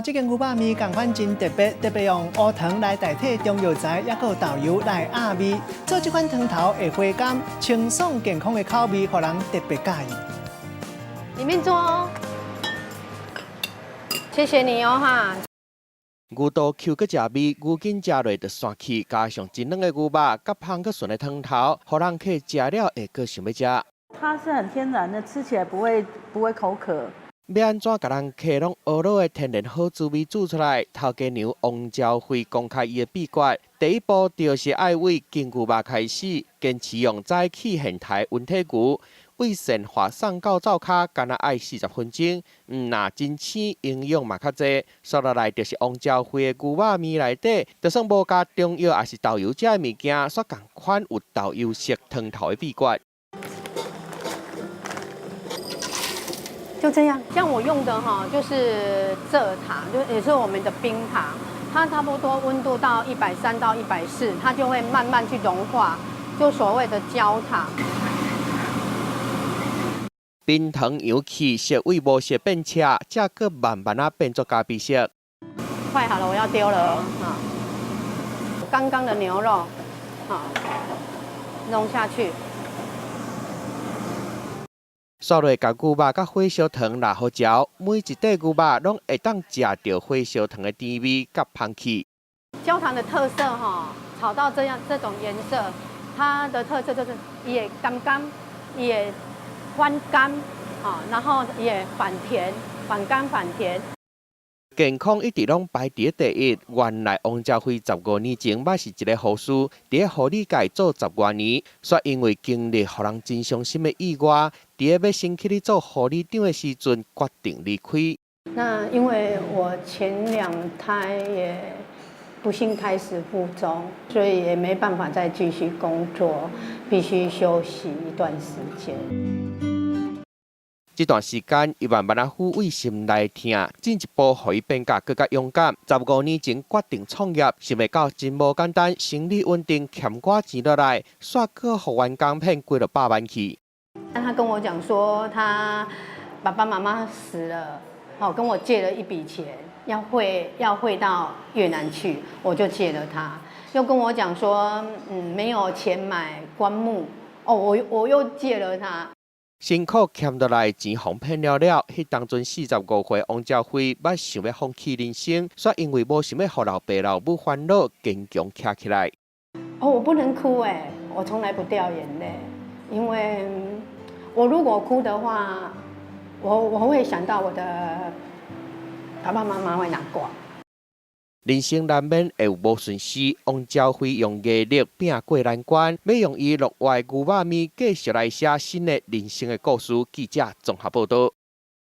這間牛肉麵仝款真特別，特別用烏糖來代替中藥材，抑閣豆油來壓味，做這款湯頭會回甘、清爽健康的口味，予人特別佮意。裡面坐哦，謝謝你哦哈。牛肚 Q 閣食味，牛筋食落就散去，加上真軟的牛肉，佮芳閣順的湯頭，予人客食了會閣想欲食。它是很天然的，吃起來不會口渴。欲按怎共人客攏懊惱的天然好滋味煮出來？頭家娘王昭慧公開伊的秘訣，第一步就是愛為金牛肉開始，堅持用早起現刣溫體牛，對善化送到灶跤，干焦愛40分鐘。毋若真鮮，營養嘛較濟。紲落來就是王昭慧的牛肉麵內底，就算無加中藥抑是豆油這的物件，煞仝款有豆油色湯頭的秘訣。就這樣，像我用的哈，就是蔗糖，就也是我們的冰糖，它差不多溫度到130到140，它就會慢慢去融化，就所謂的焦糖。冰糖油氣色位無色變赤，才閣慢慢仔變做咖啡色。快好了，我要丟了啊！剛剛的牛肉，好，弄下去。紲落共牛肉佮火燒糖抐予焦，每一塊牛肉攏會當食著火燒糖的甜味佮芳氣。焦糖的特色哈，炒到這樣這種顏色，它的特色就是也甘甘，也反甘，啊，然後也反甜，反甘反甜。健康一直攏排佇第一。原來王昭慧15年前捌是一个護士，佇咧護理界做十外年，煞因為經歷予人真傷心的意外，佇咧欲升起去做護理長的時陣，決定離開。那因為我前兩胎也不幸胎死腹中，所以也沒辦法再繼續工作，必須休息一段時間。這段時間，伊慢慢仔撫慰心內疼，進一步予伊變甲閣較勇敢。15年前決定創業，想袂到真無簡單，生理穩定，欠寡錢落來，煞閣予員工騙幾落百萬去。他跟我講說，他爸爸媽媽死了，好跟我借了一筆錢，要匯到越南去，我就借了他。又跟我講說，沒有錢買棺木，哦，我又借了他。辛苦欠落來錢，予騙了了。彼當陣45歲，王昭慧捌想欲放棄人生，煞因為無想欲予老爸老母煩惱，堅強徛起來。哦，我不能哭哎，我從來不掉眼淚，因為我如果哭的話，我會想到我的爸爸媽媽會難過。人生難免會有無順時，王昭慧用毅力拚過難關，欲用伊樂活牛肉麵繼續來寫新的人生的故事。記者綜合報導。